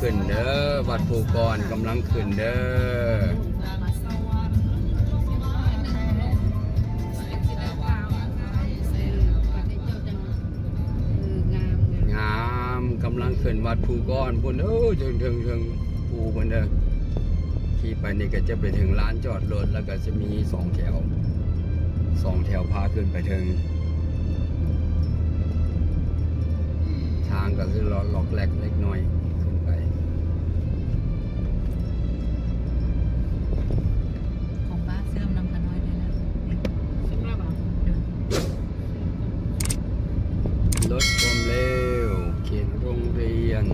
ຂຶ້ນເດີ ວັດພູກອນກຳລັງຂຶ້ນເດີ. ງາມ ກຳລັງຂຶ້ນວັດພູກອນພຸ້ນເດີ ເທິງ ເທິງ ເທິງພູພຸ້ນເດີ. ຂີ່ໄປນີ້ກໍຈະໄປເຖິງລານຈອດລົດ ແລ້ວກໍຈະມີສອງແຖວ ສອງແຖວພາຂຶ້ນໄປເທິງ. ທາງກໍຄືລັອກແລັກເລັກນ້ອຍຂຶ້ນໄປ. ຂອງປ້າເຊື່ອມນຳຂະນ້ອຍໄດ້ແລ້ວ. ເຊື່ອມແລ້ວບໍ່? ລົດຄວາມເລັວ ເຂດໂຮງຮຽນ.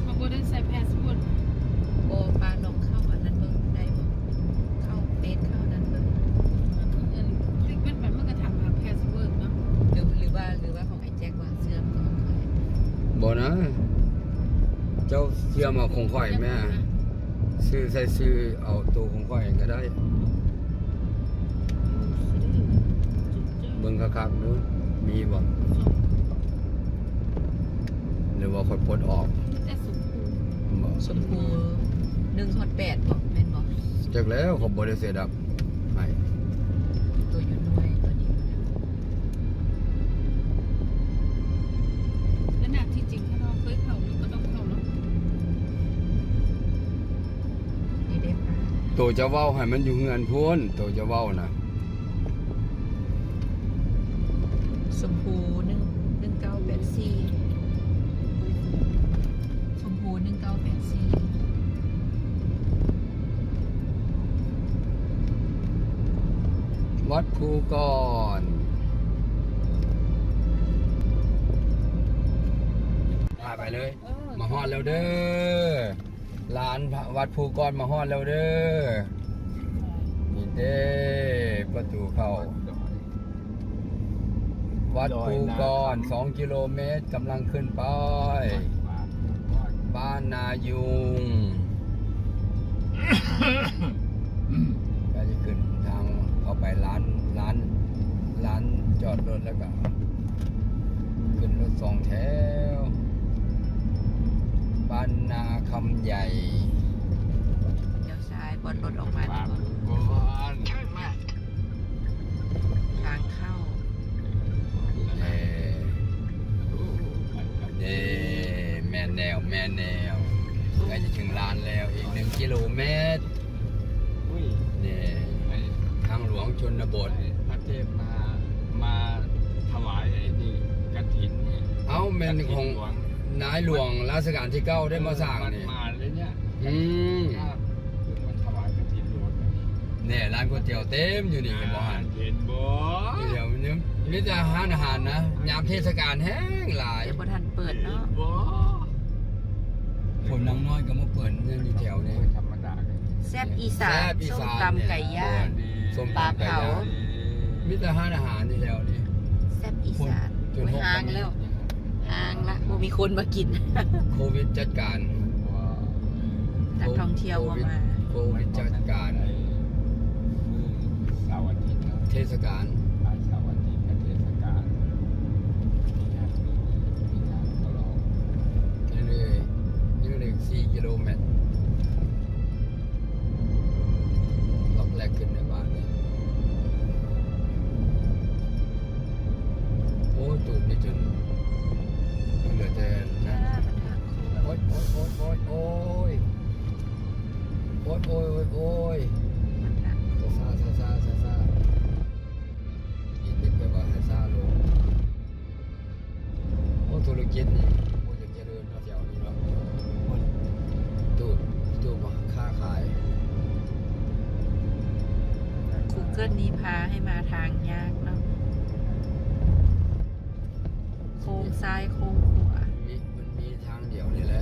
ເຮົາບໍ່ໄດ້ໃສ່ພາສປອດ. ບໍ່ ປ້າລອງເຂົ້າອັນນັ້ນເບິ່ງໄດ້ບໍ່? ເຂົ້າເຟສເຂົ້າອັນນັ້ນເບິ່ງ. ມັນ ມັນ ມັນ ມັນກໍຖາມຫາພາສປອດເນາະ. ຫຼື ຫຼືວ່າ ຫຼືວ່າຂອງ ແຈັກວ່າເຊື່ອມຂອງຂ້ອຍ. ບໍ່ນະ ເຈົ້າເຊື່ອມເອົາຂອງຂ້ອຍແມ້. ຊື່ໃສ່ຊື່ເອົາໂຕຂອງຂ້ອຍກໍໄດ້. ເບິ່ງຄັກໆດູ ມີບໍ່? ຫຼືວ່າຂ້ອຍປົດອອກ? ມີແຕ່ຊົມພູ. ບໍ່ ຊົມພູ ໜຶ່ງຮອດແປດບໍ່ ແມ່ນບໍ່? ຈັກແລ້ວ ຂ້ອຍບໍ່ໄດ້ເຊດອັບໃຫ້. ໂຕຢູ່ໜ່ວຍ ໂຕນີ້. ແລະນະ ທີ່ຈິງຖ້າເຮົາເຄີຍເຂົ້າ ມັນກໍຕ້ອງເຂົ້າເນາະ. ໂຕຈະເວົ້າໃຫ້ມັນຢູ່ເຮືອນພຸ້ນ ໂຕຈະເວົ້ານະ. ຊົມພູ ໜຶ່ງ ໜຶ່ງເກົ້າແປດສີ່. ຊົມພູ ໜຶ່ງເກົ້າແປດສີ່. ວັດພູກອນ ພາໄປເລີຍ. ເອີ ມາຮອດແລ້ວເດີ ລານວັດພູກອນ ມາຮອດແລ້ວເດີ. ນີ້ເດ້ ປະຕູເຂົ້າ ວັດພູກອນ ສອງກິໂລແມັດ ກຳລັງຂຶ້ນໄປ ບ້ານນາຍຸງ. ກໍຈະຂຶ້ນທາງເຂົ້າໄປລານ ລານ ລານຈອດລົດ ແລ້ວກໍຂຶ້ນລົດສອງແຖວ ບ້ານນາຄຳໃຫຍ່. ລ້ຽວຊ້າຍ ປ່ອນລົດອອກມານີ້ບໍ່? ທາງເຂົ້າ. ເດ້ ເດ້ ແມ່ນແລ້ວ ແມ່ນແລ້ວ ໃກ້ຈະເຖິງລານແລ້ວ ອີກໜຶ່ງກິໂລແມັດ. ອຸ້ຍ ເດ້ ໄອ້ ທາງຫຼວງຊົນນະບົດ ໄອ້ພະເທບມາ ມາຖວາຍໄອ້ນີ້ ກະຖິນນີ້. ເອົ້າ ແມ່ນຂອງ ກະຖິນຫຼວງ ນາຍຫຼວງລາຊະການທີເກົ້າໄດ້ມາສ້າງນີ້. ເອີ ມາເລີຍເນຍ. ອືມ ມາຖວາຍກະຖິນຫຼວງ. ແນ່ ຮ້ານກ໋ວຍຕຽວເຕັມຢູ່ນີ້ ເຫັນບໍ່ຫັ້ນ? ເຫັນບໍ່? ດຽວນີ້ມີແຕ່ຮ້ານອາຫານນະ ຍາມເທດສະການແຮງຫຼາຍ. ຍັງບໍ່ທັນເປີດເນາະ. ເຫັນບໍ່? ຄົນນາງນ້ອຍກໍມາເປີດເຮືອນຢູ່ແຖວນີ້. ໂອ້ຍ ທຳມະດາເລີຍ. ແຊບອີສານ ແຊບອີສານ ສົ້ມຕຳໄກ່ຍ່າງ ເອີ ນີ້ ສົ້ມຕຳໄກ່ຍ່າງ ປາເຜົາ ມີແຕ່ຮ້ານອາຫານຢູ່ແຖວນີ້. ແຊບອີສານ ໂອ້ຍ ຫ້າງແລ້ວ ຫ້າງລະ ບໍ່ມີຄົນມາກິນ. ໂຄວິດຈັດການ. ນັກທ່ອງທ່ຽວບໍ່ມາ. ໂຄວິດ ໂຄວິດຈັດການ. ມື້ເສົາອາທິດເນາະ ເທດສະການ. ເສົາອາທິດກໍເທດສະການ. ມີງານ ມີງານຕະຫຼອດ. ເລື້ອຍໆ ເລື້ອຍໆ ສີ່ກິໂລແມັດ. ລັອກແລກຂຶ້ນໃນບ້ານນີ້. ໂອ້ຍ ຕູບນີ້ຈົນເຫຼືອແຕ່ນັ້ນ. ໂອ້ຍ ໂອ້ຍ ໂອ້ຍ ໂອ້ຍ ໂອ້ຍ. ຊ້າໆ ຊ້າໆ ຊ້າໆ ອີກນິດແບບວ່າໃຫ້ຊ້າລົງ. ໂອ້ ທຸລະກິດນີ້ ໂອ້ ຈະຈະເລີນເນາະ ແຖວນີ້ເນາະ. ໂອ້ ຕູ້ ຕູ້ມາຄ້າຂາຍ. ກູເກີນນີ້ພາໃຫ້ມາທາງຍາກເນາະ ໂຄ້ງຊ້າຍໂຄ້ງຂວາ. ມີ ມັນມີທາງດຽວນີ້ແຫຼະ.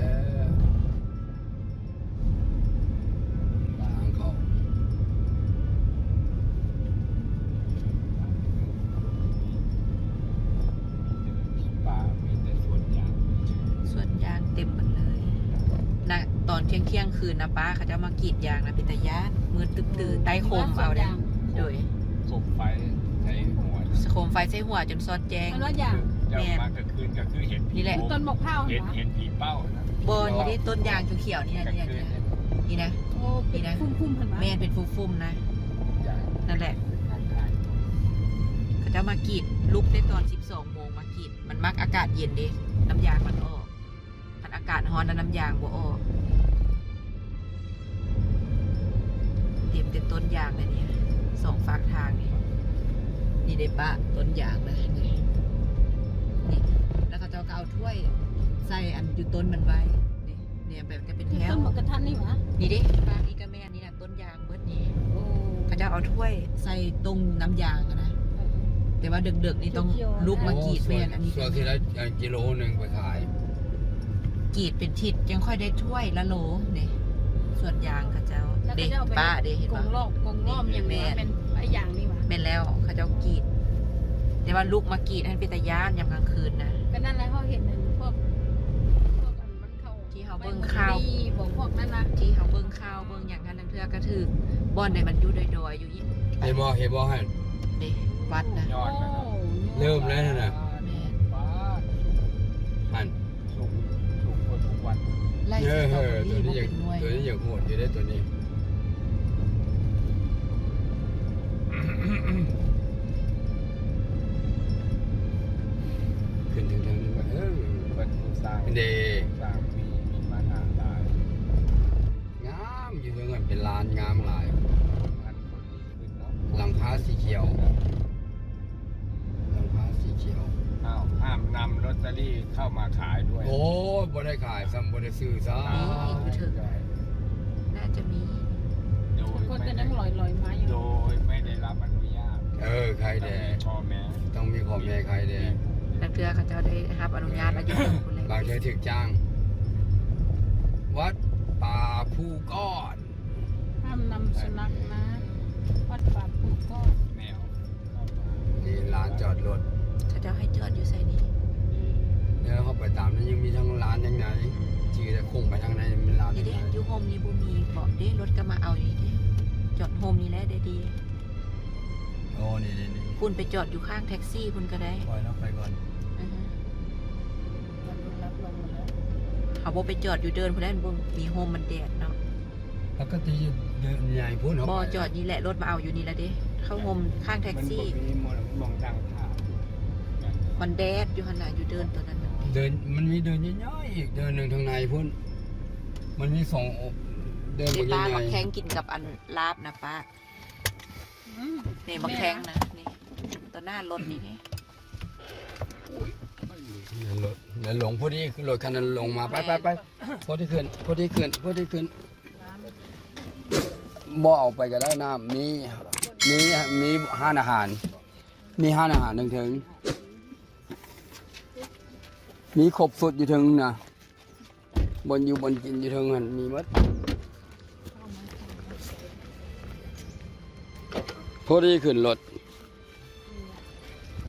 ທາງເຂົ້າ ປ່າ ມີແຕ່ສວນຢາງ ສວນຢາງເຕັມໝົດເລີຍນະ. ຕອນທ່ຽງໆຄືນນະ ປ້າເຂົາເຈົ້າມາກຣີດຢາງນະ ເປັນຕາຢ້ານ ມືດຕຶບຕື້ ໃຕ້ໂຄມເອົາເດ້. ໂດຍ ໂຄມໄຟໃສ່ຫົວ ໂຄມໄຟໃສ່ຫົວຈົນສອດແຈ້ງ. ແມ່ນ ເຈົ້າມາກາງຄືນກໍຄືເຫັນຜີ. ນີ້ແຫຼະ ຕົ້ນໝາກພ້າວ ເຫັນ ເຫັນຜີເປົ້ານະ. ບໍ່ ນີ້ເດ້ ຕົ້ນຢາງຂຽວໆນີ້ນະ ນີ້ນະ ນີ້ນະ ໂອ້ ເປັນ ນີ້ນະ ຟຸ້ມໆຫັ້ນຫວາ? ແມ່ນ ເປັນຟຸ້ມໆນະ ນັ້ນແຫຼະ ເຂົາເຈົ້າມາກຣີດ ລຸກແຕ່ຕອນສິບສອງໂມງມາກຣີດ ມັນມັກອາກາດເຢັນເດ້ ນ້ຳຢາງມັນອອກ ຄັນອາກາດຮ້ອນແລ້ວນ້ຳຢາງບໍ່ອອກ. ເຕັມແຕ່ຕົ້ນຢາງເລີຍນີ້ ສອງຟາກທາງນີ້ ນີ້ເດ້ປະ ຕົ້ນຢາງນະ ນີ້ ນີ້ ແລ້ວເຂົາເຈົ້າກໍເອົາຖ້ວຍໃສ່ອັນຢູ່ຕົ້ນມັນໄວ້ ນີ້ ນີ້ແບບຈະເປັນແຖວ ຕົ້ນໝາກກະທັນນີ້ຫວາ? ນີ້ເດ້ ຟາກນີ້ກໍແມ່ນ ນີ້ນະ ຕົ້ນຢາງເບິດນີ້ ໂອ້ ເຂົາເຈົ້າເອົາຖ້ວຍໃສ່ຕົງນ້ຳຢາງຫັ້ນນະ ເອີ ແຕ່ວ່າເດິກໆນີ້ຕ້ອງ ຂຽວໆນະ ລຸກມາກຣີດ ໂອ້ ແມ່ນ ອັນນີ້ ສ່ວນຊິໄດ້ ອັນ ກິໂລໜຶ່ງໄປຂາຍ ກຣີດເປັນທິດ ຈັ່ງຄ່ອຍໄດ້ຖ້ວຍລະໂລເດ້ ສວນຢາງເຂົາເຈົ້າ ແລ້ວເຂົາເຈົ້າເອົາໄປ ເດ້ ປ້າເດ້ ເຫັນບໍ່? ກົງລອບ ກົງລອບຫຍັງນີ້ຫວາ? ແມ່ນ ແມ່ນ ໄອ້ຢາງນີ້ຫວາ? ແມ່ນແລ້ວ ເຂົາເຈົ້າກຣີດ ແຕ່ວ່າລຸກມາກຣີດຫັ້ນເປັນຕາຢ້ານ ຍາມກາງຄືນນະ ກໍນັ້ນແຫຼະ ເຮົາເຫັນອັນພວກ ພວກອັນມັນເຂົ້າ ທີ່ເຮົາເບິ່ງຂ່າວ ໄປໝູ່ນີ້ບໍ່ ພວກນັ້ນນະ ທີ່ເຮົາເບິ່ງຂ່າວເບິ່ງຫຍັງຫັ້ນ ລາງເທື່ອກໍຖືກ ບ່ອນໃດມັນຢູ່ດອຍໆຢູ່ອີກ ເຫັນບໍ່ ເຫັນບໍ່ຫັ້ນ ເດ້ ວັດນະ ຍອດນະ ໂອ້ ເລີ່ມແລ້ວຫັ້ນນະ ແມ່ນ ປາດ ຫັ້ນ ສູງ ສູງກວ່າທຸກວັດ ໄລ່ ເອີ ສະຕໍເບີຣີ່ ໂຕນີ້ ບໍ່ເປັນໜ່ວຍ ໂຕນີ້ຍັງໂຫດຢູ່ເດ້ ໂຕນີ້ ຂຶ້ນເທິງໆນີ້ ເອີ ເພິ່ນຜູ້ສ້າງເດ້ ຜູ້ສ້າງມີ ມີມານານຫຼາຍ ງາມ ຢູ່ເທິງຫັ້ນເປັນລານງາມຫຼາຍ ອັນຄົນມີ ຂຶ້ນເນາະ ຫຼັງຄາສີຂຽວ ຫຼັງຄາສີຂຽວ ອ້າວ ຫ້າມນຳລອດເຕີຣີເຂົ້າມາຂາຍດ້ວຍ ໂອ້ຍ ບໍ່ໄດ້ຂາຍຊ້ຳ ບໍ່ໄດ້ຊື້ຊ້ຳ ມີຢູ່ເທິງ ໜ້າຈະມີ ໂດຍ ຄົນກໍຍັງລອຍໆມາຢູ່ ໂດຍໄມ່ໄດ້ຮັບອະນຸຍາດ ເອີ ໃຄແດ່ ຕ້ອງມີພໍ່ແມ່ ຕ້ອງມີພໍ່ແມ່ ໃຄແດ່ ບາງເທື່ອເຂົາເຈົ້າໄດ້ຮັບອະນຸຍາດ ເອີ ອາຍຸ ບາງເທື່ອຖືກຈ້າງ ວັດປ່າພູກ້ອນ ຫ້າມນຳສຸນັກມາ ວັດປ່າພູກ້ອນ ແມວ ນີ້ລານຈອດລົດ ເຂົາເຈົ້າໃຫ້ຈອດຢູ່ໃສນີ້? ແລ້ວເຮົາໄປຕາມນັ້ນຍັງມີທັງລານທາງໃນ ຈື່ແຕ່ໂຄ້ງໄປທາງໃນແມ່ນລານ ນີ້ເດ້ ທາງໃນ ຢູ່ຮົ່ມນີ້ບໍ່ມີເບາະເດ້ ລົດກໍມາເອົາຢູ່ນີ້ເດ້ ຈອດຮົ່ມນີ້ແຫຼະໄດ້ດີ ໂອ້ ນີ້ໆໆ ພຸ້ນໄປຈອດຢູ່ຂ້າງແທັກຊີພຸ້ນກໍໄດ້ ປ່ອຍເນາະ ໄປກ່ອນ ອືຮຶ ເຮົາບໍ່ໄປຈອດຢູ່ເດີ່ນພຸ້ນແຫຼະ ມັນບໍ່ມີຮົ່ມ ມັນແດດເນາະ. ປົກກະຕິເດີ່ນໃຫຍ່ພຸ້ນ ເຮົາບໍ່ ໄປ ຈອດນີ້ແຫຼະ ລົດມາເອົາຢູ່ນີ້ລະເດ້ ເຂົ້າຮົ່ມຂ້າງແທັກຊີ ມັນບໍ່ມີໝ່ອງ ໝ່ອງນັ່ງຖ້າ ມັນແດດຢູ່ຫັ້ນນະ ຢູ່ເດີ່ນຕົວນັ້ນນະ ເດີ່ນ ມັນມີເດີ່ນໃຫຍ່ໆອີກເດີ່ນໜຶ່ງທາງໃນພຸ້ນ ມັນມີສອງ ເດີ່ນບັກໃຫຍ່ໆ ນີ້ປ້າ ບັກແຂ້ງກິນກັບອັນລາບນະປ້າ ອືມ ນີ້ບັກແຂ້ງນະ ນີ້ ຕໍ່ໜ້າລົດນີ້ເດ້ ລົດ ລົດລົງພໍດີ ລົດຄັນນັ້ນລົງມາ ໄປ ໄປ ໄປ ພໍດີຂຶ້ນ ພໍດີຂຶ້ນ ພໍດີຂຶ້ນ ບໍ່ເອົາໄປກໍໄດ້ ນ້ຳມີ ມີ ມີຮ້ານອາຫານ ມີຮ້ານອາຫານເທິງໆ ມີຄົບຊຸດຢູ່ເທິງນະ ບ່ອນຢູ່ບ່ອນກິນຢູ່ເທິງຫັ້ນມີໝົດ ພໍດີຂຶ້ນລົດ